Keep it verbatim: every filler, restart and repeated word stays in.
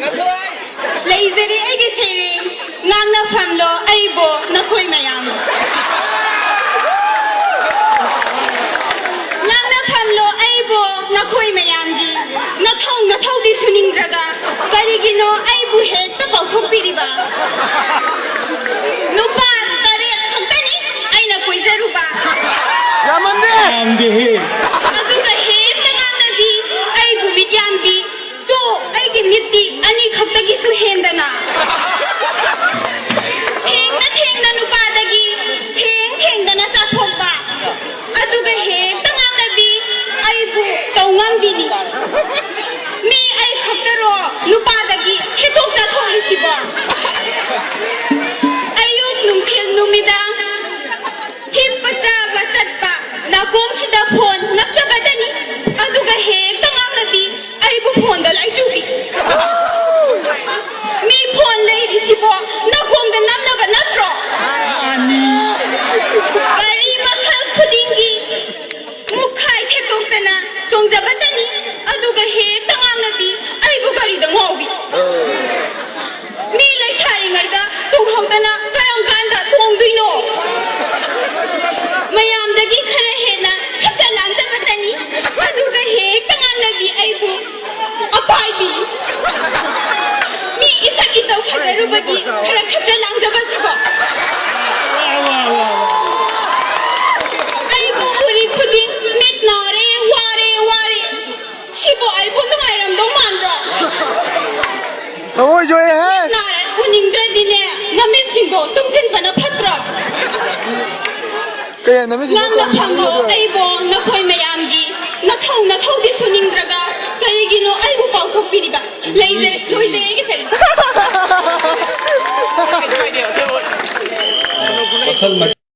ꯂꯩꯖꯔꯦ ꯑꯩꯒꯤ ꯁꯩꯔꯦꯡ, ꯉꯥꯡꯅꯐꯝꯂꯣ ꯑꯩꯕꯣ ꯅꯈꯣꯏ ꯃꯌꯥꯝ꯫ ꯉꯥꯡꯅꯐꯝꯂꯣ ꯑꯩꯕꯣ ꯅꯈꯣꯏ ꯃꯌꯥꯝꯒꯤ꯫ ꯅꯊꯧ ꯅꯊꯧꯗꯤ ꯁꯨꯅꯤꯡꯗ꯭ꯔꯒ ꯀꯔꯤꯒꯤꯅꯣ ꯑꯩꯕꯨ ꯍꯦꯛꯇ ꯀꯥꯎꯊꯣꯛꯄꯤꯔꯤꯕ? ꯅꯨꯄꯥ ꯇꯔꯦꯠ ꯈꯛꯇꯅꯤ ꯑꯩꯅ ꯀꯣꯏꯖꯔꯨꯕ꯫ ꯌꯥꯝꯃꯟꯗꯦ! ꯌꯥꯝꯗꯦꯍꯦ꯫ ꯑꯗꯨꯒ ꯍꯦꯛꯇ ꯉꯥꯡꯅꯕꯤ ꯑꯩꯕꯨ ꯃꯤꯠꯌꯥꯝꯕꯤ꯫ ꯇꯨ, ꯑꯩꯒꯤ ꯃꯤꯠꯇꯤ ꯑꯅꯤꯈꯛꯇꯒꯤꯁꯨ ꯍꯦꯟꯗꯅ꯫ ꯊꯦꯡꯅ ꯊꯦꯡꯅ ꯅꯨꯄꯥꯗꯒꯤ ꯊꯦꯡ ꯊꯦꯡꯗꯅ ꯆꯥꯊꯣꯛꯄ꯫ ꯑꯗꯨꯒ ꯍꯦꯛꯇ ꯉꯥꯡꯅꯕꯤ ꯑꯩꯕꯨ ꯇꯧ ꯉꯝꯕꯤꯅꯤ꯫ ꯃꯤ ꯑꯩ ꯈꯛꯇꯔꯣ ꯅꯨꯄꯥꯗꯒꯤ ꯈꯦꯇꯣꯛ ꯆꯥꯊꯣꯛꯂꯤꯁꯤꯕꯣ? ꯑꯌꯨꯛ ꯅꯨꯡꯊꯤꯜ ꯅꯨꯃꯤꯗꯥꯡ ꯍꯤꯞꯄ ꯆꯥꯕ ꯆꯠꯄ ꯅꯥꯀꯣꯡꯁꯤꯗ ꯐꯣꯟ ꯅꯞꯆꯕꯗꯅꯤ꯫ ꯑꯗꯨꯒ ꯍꯦꯛꯇ ꯉꯥꯡꯅꯕꯤ ꯑꯩꯕꯨ ꯐꯣꯟꯗ ꯂꯥꯏꯆꯨꯕꯤ꯫ ꯃꯤ ꯐꯣꯟ ꯂꯩꯔꯤꯁꯤꯕꯣ ꯅꯥꯀꯣꯡꯗ ꯅꯞꯅꯕ ꯅꯠꯇ꯭ꯔꯣ? ꯃꯥꯅꯤ꯫ ꯒꯥꯔꯤ ꯃꯈꯜ ꯈꯨꯗꯤꯡꯒꯤ ꯃꯨꯛꯈꯥꯏ ꯊꯦꯠꯇꯣꯛꯇꯅ ꯇꯣꯡꯖꯕꯇꯅꯤ꯫ ꯑꯗꯨꯒ ꯍꯦꯛꯇ ꯉꯥꯡꯅꯕꯤ ꯑꯩꯕꯨ ꯒꯥꯔꯤꯗ ꯉꯥꯎꯕꯤ꯫ ꯃꯤ ꯂꯩꯁꯥꯔꯤꯉꯩꯗ ꯇꯣꯡꯍꯧꯗꯅ ꯀꯔꯝ ꯀꯥꯟꯗ ꯇꯣꯡꯗꯣꯏꯅꯣ? ꯃꯌꯥꯝꯗꯒꯤ ꯈꯔ ꯍꯦꯟꯅ ꯈꯠꯆ ꯂꯥꯡꯖꯕꯇꯅꯤ꯫ ꯑꯗꯨꯒ ꯍꯦꯛꯇ ꯉꯥꯡꯅꯕꯤ ꯑꯩꯕꯨ ꯑꯄꯥꯏꯕꯤ꯫ ꯃꯤ ꯏꯁꯛ ꯏꯆꯧ ꯐꯖꯔꯨꯕꯒꯤ ꯈꯔ ꯈꯠꯆ ꯂꯥꯡꯖꯕꯁꯤꯕꯣ꯫ ꯑꯩꯕꯨ ꯎꯔꯤ ꯈꯨꯗꯤꯡ ꯃꯤꯠ ꯅꯥꯔꯦ, ꯋꯥꯔꯦ, ꯋꯥꯔꯦ꯫ ꯁꯤꯕꯨ ꯑꯩꯕꯨ ꯅꯨꯡꯉꯥꯏꯔꯝꯗꯧ ꯃꯥꯟꯕ꯭ꯔꯣ? ꯊꯃꯣꯏ ꯁꯣꯛꯑꯦꯍꯦ! ꯅꯥꯔꯦ, ꯎꯅꯤꯡꯗ꯭ꯔꯗꯤꯅꯦ, ꯅꯃꯤꯠꯁꯤꯡꯗꯣ ꯇꯨꯝꯁꯤꯟꯕꯅ ꯐꯠꯇ꯭ꯔꯣ? ꯀꯩ ꯅꯃꯤꯠꯁꯤꯡꯗꯣ ꯉꯥꯡꯅ ꯇꯨꯝꯁꯤꯟꯕꯅ ꯐꯝꯂꯣ ꯐꯠꯇ꯭ꯔꯣ? ꯑꯩꯕꯣ ꯅꯈꯣꯏ ꯃꯌꯥꯝꯒꯤ ꯅꯊꯧ ꯅꯊꯧꯗꯤ ꯁꯨꯅꯤꯡꯗ꯭ꯔꯒ ꯀꯔꯤꯒꯤꯅꯣ ꯑꯩꯕꯨ ꯀꯥꯎꯊꯣꯛꯄꯤꯔꯤꯕ? ꯂꯩꯖꯔꯦ, ꯂꯣꯏꯖꯔꯦ ꯑꯩꯒꯤ ꯁꯔꯨꯛ꯫ ꯃꯈꯜ